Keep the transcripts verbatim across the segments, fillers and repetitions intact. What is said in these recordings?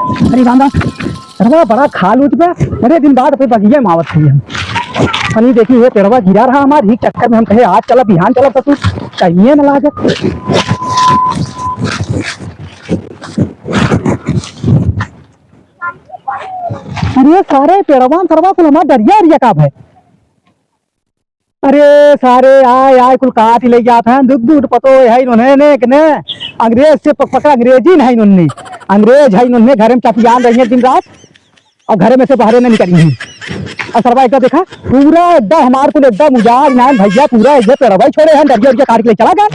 अरे राम राम, अरे बड़ा खाल उठ बा, बड़े दिन बाद अपने बगिया में आवत हई हम। अरे देखी, ये पेड़वा गिरा रहा हमार, ही चक्कर में हम कहे, "आज चला, बिहान चला ससुर," कहिए न लागत। अरे सारे पेड़वा सरवा कुल हमार डरिया अरिया का भय। अरे सारे आय आय कुल काट ले जात हैं, दुख दुख पतो है इन्होंने ने, के ने, अंग्रेज से पक-, पकड़ा, अंग्रेजी नहीं इन्होंने, अंग्रेज है इन्होंने, घर में चपियान रही है दिन रात, और घर में से बाहर नहीं निकली हैं। और सरवा एकदम देखा, पूरा एकदम हमार कुल एकदम उजाड़ नाम भैया, पूरा एकदम पेड़वा ही छोड़े हैं, डरिया उरिया काट के ले चला गया।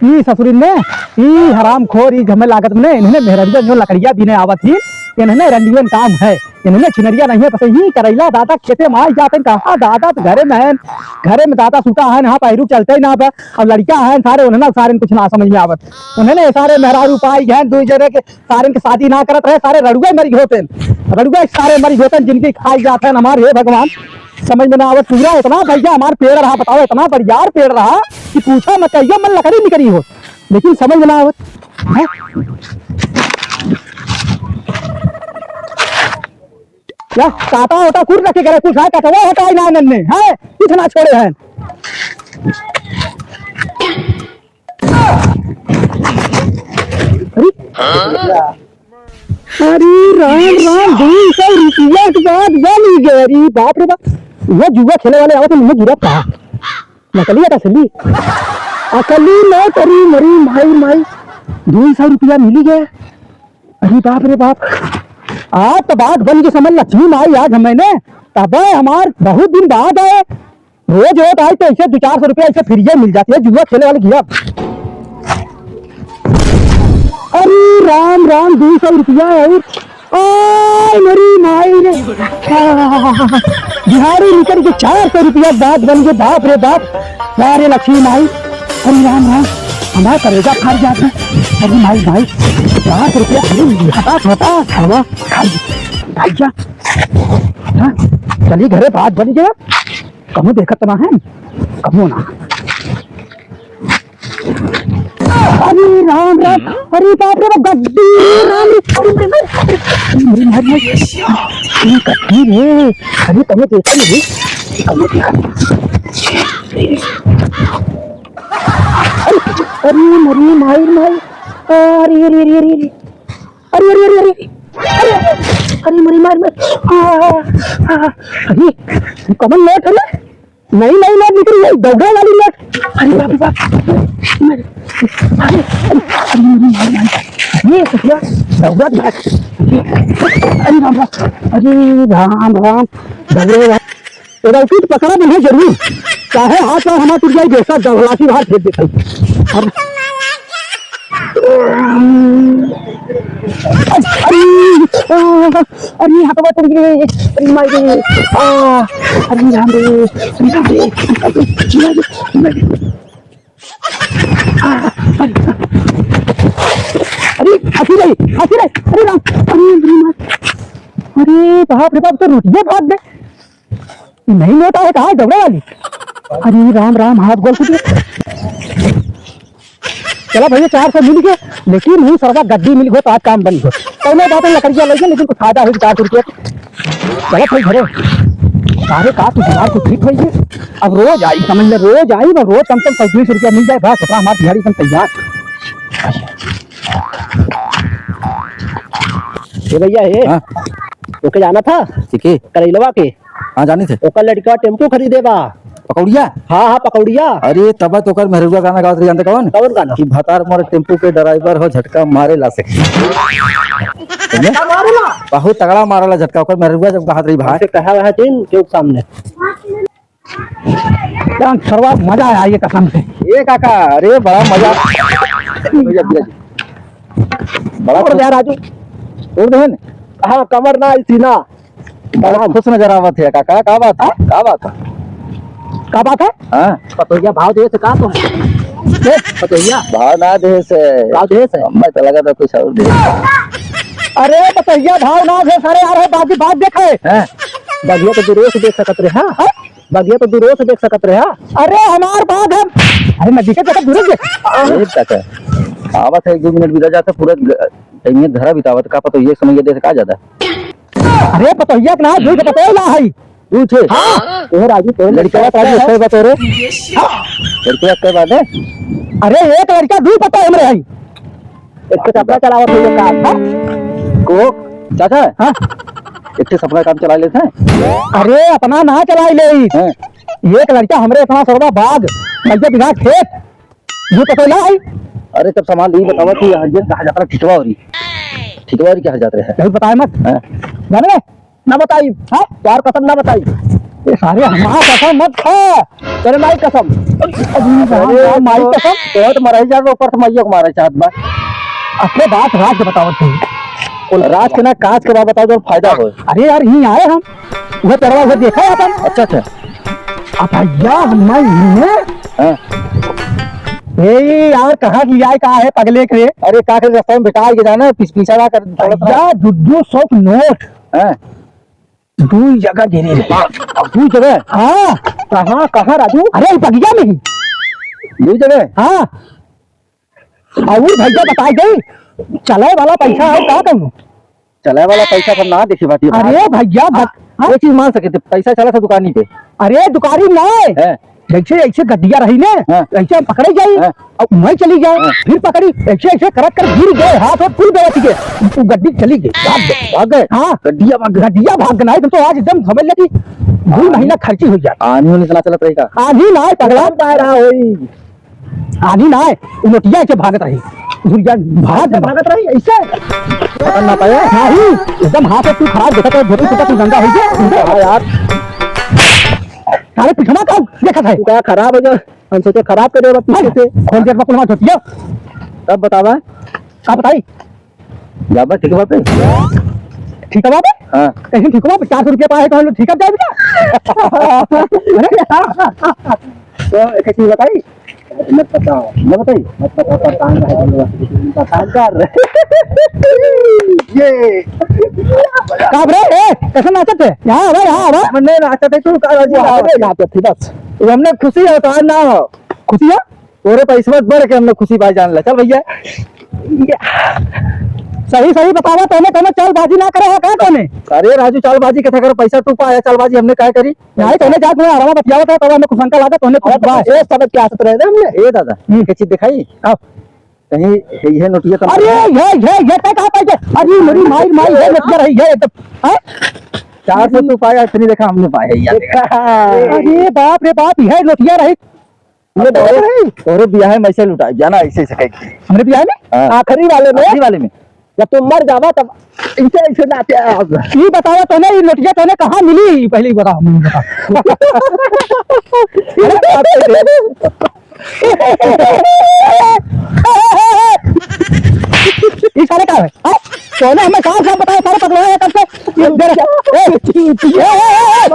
ई ससुरिन ने, ई हरामखोर, ई घमे लागत में ने, इन्होंने मेहरंजन जो लकड़िया बीने आवत ही, इन्होंने रंडियन काम है। इन्होंने छिनरिया नहीं है, बस यही करैला दादा खेते में आई जाते हैं, कहा दादा तो घरे में है, घरे में दादा सुता है, यहाँ पैरू चलते ही ना बा। अब लड़का है सारे, उन्हें ना सारे कुछ ना समझ में आवत। उन्होंने सारे मेहरारू पाई गए, दो जने के सारे के शादी ना करत रहे, सारे रड़ुए मरी होते हैं, रड़ुए सारे मरी होते हैं, जिनकी खाई जाते हैं हमारे, हे भगवान, समझ में ना आवत। पूरा इतना बढ़िया हमार पेड़ रहा, बताओ, इतना बढ़िया पेड़ रहा कि पूछा मत, कहियो मन लकड़ी निकली हो, लेकिन समझ में ना आवत। हैं? या काटा होता कुल रखे करे, कुछ है कटवा होता है ना नन्ने, हैं? कुछ ना छोड़े हैं। अरे, अरे राम राम, दो सौ रुपया के बाद बन ही गए। अरे बाप रे बाप, ये जुआ खेले वाले आवत हैं, मुझे गिरा कहा। नकली है का असली? असली नोट, अरे मरी माई माई, दो सौ रुपया मिली गया। अरे बाप रे बाप, आज तो बात बन के समझ लक्ष्मी माई आज हमें ने, तबे हमार बहुत दिन बाद आए। रोज रोज आज तो ऐसे दो चार सौ रुपया ऐसे फ्री मिल जाती है, जुआ खेले वाले गिरा। अरे राम राम, दो सौ रुपया है। आय मरी माई रे, आह, दिहाड़ी निकल के चार सौ रुपया बात बन गए, बाप रे बाप, वाह रे लक्ष्मी माई, अरे राम राम, हमारा करेजा फाड़ जाता, अरे माई माई, चार सौ रुपया, अरे हटा हटा, खावा, खा, खा जा, हाँ, चली घरे बात बन गया, कमो देखत ना है, कमो ना। अरे राम राम, अरे बाप रे बाप, गड्डी, राम रे, अरे मरे, मरे, अरे मरे, मरे, मरे, अरे गड्डी रे, अरे कमो देखा नहीं, कमो देखा नहीं। अरे, अरे मरे, माई, माई, अरे, अरे, अरे, अरे, अरे। अरे, अरे, अरे, अरे, अरे, मरी, मार, मार। आ, आ, आ, अरे, कमल नोट है ना? नई, नई नोट निकली है, दौड़ा वाली नोट। अरे, बाप रे, बाप। अरे, अरे, अरे, मरी, मार, मार। ये ससुरा, दौड़ा नोट। अरे, राम, राम। अरे, राम, राम। दौड़े वाली। एगो उचित पकड़ा बने जरूर, चाहे हाथ पैर हमार टूट जाई, बेशक दबलासी बाहर फेंक देता हूँ। अब अरे, अरे, आ, अरे, हथवा टूट गए, अरे, माई रे, आ, अरे, राम रे, अरे, राम रे, अरे, राम रे, आ, अरे, अरे, हंसी रही, हंसी रही, अरे, राम, अरे, अरे, माई, अरे, बाप रे बाप, तो रोटियां भाग गए। नहीं नोट आए कहा दौड़े वाली। अरे राम राम, हाथ गोल फूट गया। चला भैया, चार सौ मिल गया, लेकिन हूँ सरवा गड्डी मिल गो तो आज काम बन गो। कौनो बात नहीं, लकड़िया ले गए, लेकिन कुछ फायदा हुई चार सौ रुपया। चला भाई घरे। सारे का कुछ जुगाड़ कुछ ठीक होई है। अब रोज आई, समझ ले, रोज आई, बस रोज कम से कम सौ बीस रुपया मिल जाए, बस अपना हमार दिहाड़ी एकदम तैयार। ए भैया, ए, हाँ। ओके जाना था? ठीक है। करैलवा के। हाँ, जानी थे। ओकर लड़का टेम्पो खरीदे बा। पकौड़िया? हाँ, हाँ, पकौड़िया। अरे, तब तो ओकर मेहरुआ गाना गावत रही, जानते कौन? कौन गाना? कि भतार मोर टेम्पो के ड्राइवर हो, झटका मारे ला से। झटका मारे ला? बहुत तगड़ा मारे ला झटका, ओकर मेहरुआ जब कहत रही भाई। उसे कहा वह दिन के सामने। क्या सरवा मजा आया ये कसम से। ए काका, अरे बड़ा मजा। भैया, भैया जी। बड़ा छोड़ दे खुश यार राजू। छोड़ दे न। हाँ, कमर ना, सीना। बड़ा खुश नजर आवत है काका, का बात है? हाँ? का बात है? का बात है? हाँ। पतोहिया भाव दे से का तो है? ए, पतोहिया। भाव ना दे से। भाव दे से। हमें तो लगा था कुछ और दे। अरे पतोहिया भाव ना दे सारे यार, है बाकी बात देखे। हैं? बगिया तो दूरों से देख सकत रहे, हाँ? हाँ? बगिया तो दूरों से देख सकत रहे, हाँ? अरे हमार बात है। अरे नदी के जगह दूरों से देख। अरे काका। आवत है, एक दो मिनट बीता जाता, पूरा ग-, टाइम ये घरा बितावत, का पता ये समय ये देश का ज्यादा। अरे पतोहिया के ना, दूध पतोह ना है। दूध है? हाँ। तोहर आजू तोहर लड़का लड़का राजू है। कहे बा तोरे? हाँ। लड़का कहे बात है? अरे एक लड़का दूध पतोह हमरे है। एक तो सपना चलावत है ये काम, हाँ? को, चाचा? हाँ। एक ठे सपना काम चला लेते हैं? अरे अपना ना चला ले। हाँ। एक लड़का हमरे इतना सरवा बाग, कैसे बीघा खेत, ये पता ना आई। अरे तब सामान ले बतावा कि ये कहा जाता है ठिकवा हो रही। ठिकवा हो रही कहा जाता है? नहीं बताए मत। हाँ। जाने? ना बताई। हाँ? यार कसम ना बताई। ये सारे हमारा कसम मत खा। तेरे माई कसम। अरे अरे माई तो कसम। तोहर तो मरही जा, ऊपर से मैया को मारे चाहत बा। अरे बात राज के बतावत थी। कौन राज के ना काज के बात बताओ जो फायदा हो। अरे यार यहीं आए हम। वो पेड़वा वो देखा है अपन। अच्छा अच्छा। अब भैया हम मैं इन्हें हाँ। ए यार कहाँ लिया है, कहाँ है पगले के रे? अरे का कर रास्ता में बेटा आगे जाना, पीछा ना कर, थोड़ा सा। भैया दो दो सौ के नोट। हाँ। दू जगह गिरी रहे। अब दू जगह? हाँ। कहाँ, कहाँ राजू? अरे, ई बगिया में ही। दू जगह? हाँ। और भैया बताई दे, चले वाला पैसा है का कहूँ? चले वाला पैसा तो ना देखे बाटी। अरे भैया, हाँ, बत-, हाँ? ये चीज मान सके थे, पैसा चला था दुकानी पे। अरे, दुकानी ना है। हैं? जैसे, ऐसे गड्डिया रही ने, हाँ। ऐसे हम पकड़े जाई, हाँ। और मैं चली जाए, हाँ। फिर पकड़ी, ऐसे, ऐसे करत कर गिर गए, हाथ और फूल गए, ठीक है, वो गड्डी चली गई, भाग गए। भाग गए? हाँ। गड्डिया भाग गए? गड्डिया भाग गए, नहीं तो आज एकदम समझ ले कि दो महीना खर्ची हो जाए। आनी होने से ना चलत रहेगा। आनी ना है, पगला। कौन पाए रहा होई? आनी ना है, वो नोटिया ऐसे भागत रही, घुरिया भाग ऐसे भागत रही, ऐसे? पकड़ ना पाया? नहीं, एकदम हाथ और तू खराब देखा तो धोती टूटा तू गंदा हो गया। हाँ यार। सारे पिछवा का देखा था। तू का खराब हो गया? हम सोचे खराब कर देबा पीछे से। खोल दे, कुल हाथ धोतिया। तब बतावा। का बताई? जाबा ठीक बात है। ठीक बात है? हाँ। कहीं ठीक बात, चार सौ रुपया पाए तो हम लोग ठीक जाए बेटा। तो एक चीज बताई? मत बताओ। न बताई? मत बताओ, परेशान रहे हम लोग। परेशान कर रहे। ये। का रे? ए, कैसे नाचत है? यहाँ आवा, यहाँ आवा। हमने नाचत है, तू का राजी यहाँ आवा, आवा? नाचत है, बस। ये हमने खुशी है, तो आज ना हो। खुशी है? तोरे पैसवा बढ़ के हमने खुशी पाई जान ला। चल भैया। सही सही बतावा, तोने कोनो चालबाजी ना करे है का तोने? अरे राजू, चालबाजी कैसे करे? पैसा तू पाया, चालबाजी हमने काहे करी? नहीं, तोने जात में आराम बतियावत है, तब हमें कुछ शंका लागत, तोने कुछ अरे तो बात। ये समझ के आसत रहे ना हमने। ए दादा, हम्म। एक चीज दिखाई? आओ। कहीं ये, ये नोटिया तो अरे, ये, ये, ये क्या कहा पैसे? अरे, मेरी माई, माई, ये नोटिया रही, ये एकदम, हाँ? चार सौ तू पाया, इतनी देखा हमने पाया यार। अरे बाप रे बाप, ये नोटिया रही। ये तोरे, तोरे बियाह में ऐसे लुटाई जाना, ऐसे, ऐसे कह के। हमरे बियाह में? हाँ। आखिरी वाले में? आखिरी वाले में। जब तुम मर जावा तब इसे, इसे नाचे आवाज। ये बताओ तोने, ये नोटिया तोने कहाँ मिली? पहले ही बताओ, मुझे बताओ। अरे बाप रे। ये सारे का है? हाँ? तोने हमें साफ साफ बताया, सारे पकड़वाए हैं तब से। ये दे रहे। ए, ए, ए, ए, ए।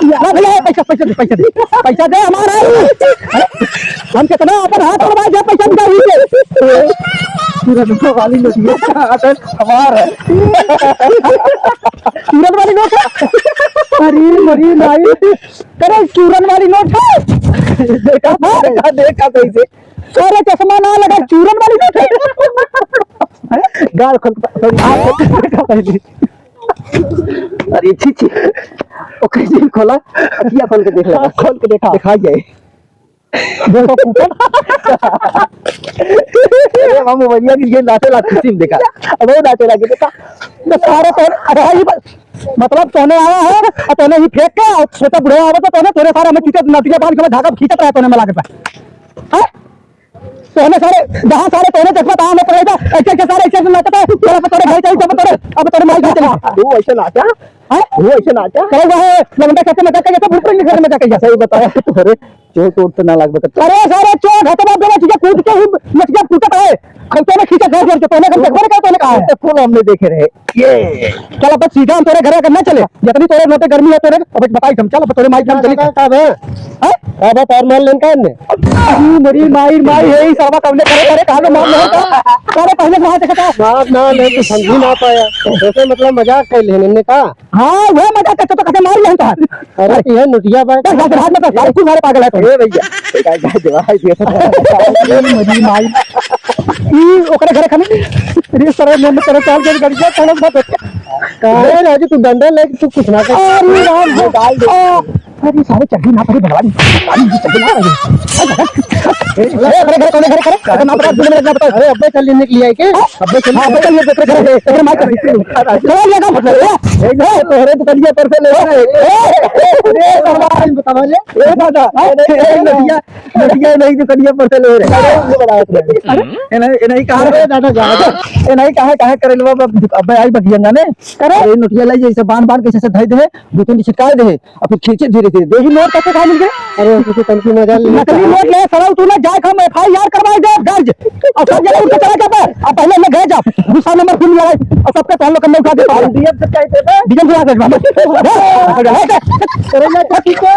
ना भैया, पैसा, पैसा दे, पैसा दे। पैसा दे, हमारा है। हम कितना अपन हाथ उड़वा दिया, पैसा निकाल लीजिए। चूरन वाली नोट ये हमारा है। चूरन वाली नोट है? अरे, मरी माई। अरे, चूरन वाली नोट है। देखा, देखा, देखा कैसे। अरे, चश्मा ना लगा, चूरन वाली नोट है। अरे, गाल खोल, sorry, आँख खोल के देखा पहले। अरे, छी, छी। ओके, जी, खोला। अखिया खोल के देख ले। हाँ, खोल के देखा। दिखा जाए। देखो, कूपन। अरे, हम बढ़िया की ये नाचे ला खुशी में देखा। अब वो नाचे लगे, देखा। तो सारे तो, अरे, ये ब-, मतलब, तोने आया है, और तोने ही फेंक के, और छोटा बुढ़ा आवा तो तोने, तोने सारे हमें चीते, नटिया बांध के हमें धागा खींचत रहा तोने, मैं लागत है। हाँ? तोहने सारे, जहाँ सारे तोहने चश्मा, तहाँ हमें पकड़े था। ऐसे, ऐसे सारे, ऐसे, ऐसे नाचता है। चल, अब तोरे घर चल, अब तोरे, अब तोरे माई घर चल। वो ऐसे नाचा? हाँ? वो ऐसे नाचा? अरे, वह लवंडा कैसे मजाक कर, जैसे भूत प्रेत घर में मजाक कर। सही बताया, तोरे चोट वोट तो ना लाग बकत। अरे, सारे चोट हटवा देवा, ठीक है, कूद के ही मचिया कूदत है। खलते में खींचा घर घर के, तोहने कम देखबो नहीं करा, तोहने कहा है। तो कौन हमने देखे रहे? ये। चल, अब सीधा हम तोरे घर करना चले। जितनी तोरे नोटे गर्मी है तोरे, अब बताई हम। चल, अब तोरे माई हम चली। का, का, का बे? हैं? का बे, तार मार लेन का इनने? अरे, मरी माई, माई है, ई सरवा कमले करे, करे, कहाँ पे मार लेन का? अरे, पहले वहाँ देखा था। मार ना, नहीं तो समझी ना पाया। ऐसे मतलब मजाक कर लेन इनने का? हाँ, वह मजाक करते तो कते मार लेन का। अरे, ये नोटिया बा। बस, बस, हाथ में तो सारे, कुल सारे पागल है तो। ए भैया, का, का जवाब दिया था? अरे, मरी माई। ई ओकरे घरे खाने। अरे सारे, मैं तेरे चाल के गड़िया, चलो मत। काहे राजू, तू डंडा लेके तू कुछ ना कर। अरे राम हो। डाल दे। आ, अरे सारे, चड्डी ना पहले भगवान। अरे चड्डी ना पहले। ए, ए, घरे, घरे, घरे, घरे, घरे। अगर ना पता, दूर में रखना पता। अरे अब्बे चल लेने के लिए आए के? अब्बे चल। हाँ, अब्बे चल, ये तेरे घरे है। तेरे मार कर। चला लिया का मतलब? ए, ए, तोहरे दुकनिया पर से ले रहे। ए, ए, ए, भगवान, बता ले। ए दादा, ए, ए, नदिया, नदिया नहीं, दुकनिया पर से ले रहे। अरे, ये बता ले। अरे, ए नहीं, ए नहीं कहा। अरे दादा, जा। ए नहीं कहा, कहा करे लो, अब, अब आई बगिया ने। करे? अरे, नोटिया लाई, जैसे बांध, बांध के जैसे धई दे, दो तीन छिटकाए दे। अब फिर खींचे धीरे धीरे, देखी नोट कैसे कहाँ मिल गए? अरे, किसी तनकी मजा ले। नकली नोट ले, सरल तू ना जाए, हम एफ आई आर करवाए दे, दर्ज। और सब जगह उनके चला जाता है। अब पहले मैं गए जा, दूसरा नंबर फिर लगा, और सबके सामने कन्ने उठा के बाहर। डीएम से कह देते। डीएम से आ गए, बाबा। अरे, ना, ठीक है।